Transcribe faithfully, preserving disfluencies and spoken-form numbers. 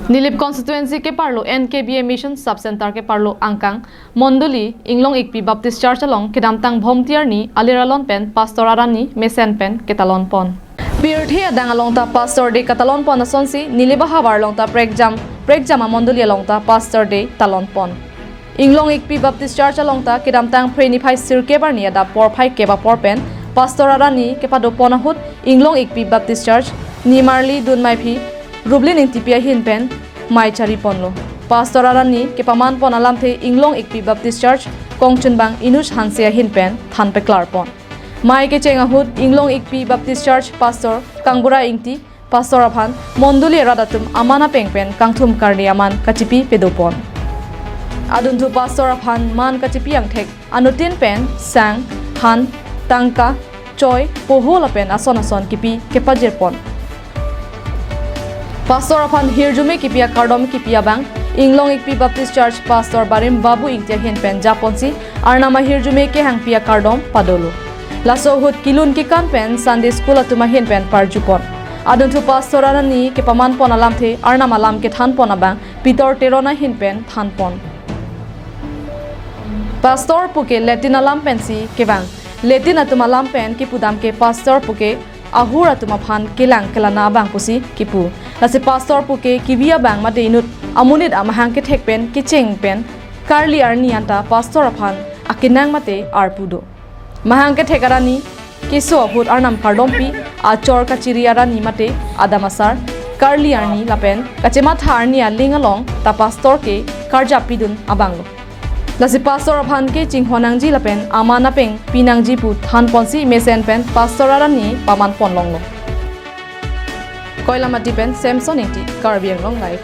Nilip constituency keparlo N K B A Mission Sub Center keparlo angkang Mondoli Inglong Ikpi Baptist Church along kedamtang Bhomti arni alir alon pen Pastor Arani mesen pen ketalon pon. Pirthe adang along ta Pastor Day katalon pon asonsi Nilip ahavar along ta prekjam prekjam amondoli along ta Pastor Day talon pon. Inglong Ikpi Baptist Church along ta kedamtang Phre niphai sirkep arni adap porphai kep apor pen Pastor Arani kepado pon ahut Inglong Ikpi Baptist Church nimarli dunmaiphi Rublin Ingtipi ahin pen mei chari ponlo. Pastor Arani kepaman pon alamthe Inglong Ikpi Baptist Church kongchunbang Inush Hanse ahin pen than peklar pon. Mei kecheng ahut Inglong Ikpi Baptist Church Pastor Kangbura Ingti Pastor aphan mondoli arat atum aman apeng pen kangthum karni aman kachipi pedo pon. Adunthu Pastor aphan man kachipi angthek anuttin pen sang, han, tangka, choi, poho lapen ason ason kipi kepajir pon. Pastor aphan hirjume kipi akardom kipi abang Inglong Ikpi Baptist Church Pastor Barim Babu Ingti ahin pen japonsi Arnam ahirjume kehangpi akardom padolo. Laso ahut kelun kekan pen Sunday School atum ahin pen parju pon. Adunthu Pastor Arani kepaman pon alamthe Arnam alam kethan pon abang Peter Teron ahin pen than pon. Pastor puke Latin alam pensi kevang. Latin atum alam pen kipudam ke Pastor puke ahur atum aphan kelang kelana abang pusi kipu. Lasi Pastor puke kivi abang mate inut amonit amahang kethek pen kecheng pen karli arni anta Pastor aphan akenang mate arpu do. Mahang kethek arni keso ahut Arnam kardompi, achor kachiri arni mate adam asar, karli arni lapen kachematha arni aling along ta Pastor ke karjap pidun abanglo. Lasi Pastor aphan ke chinghon nangji lapen aman apeng pinangji pu than ponsi mesen pen Pastor Arani paman pon longlo. Koilamati pen Samson Ingti, Karbi Anglong Live.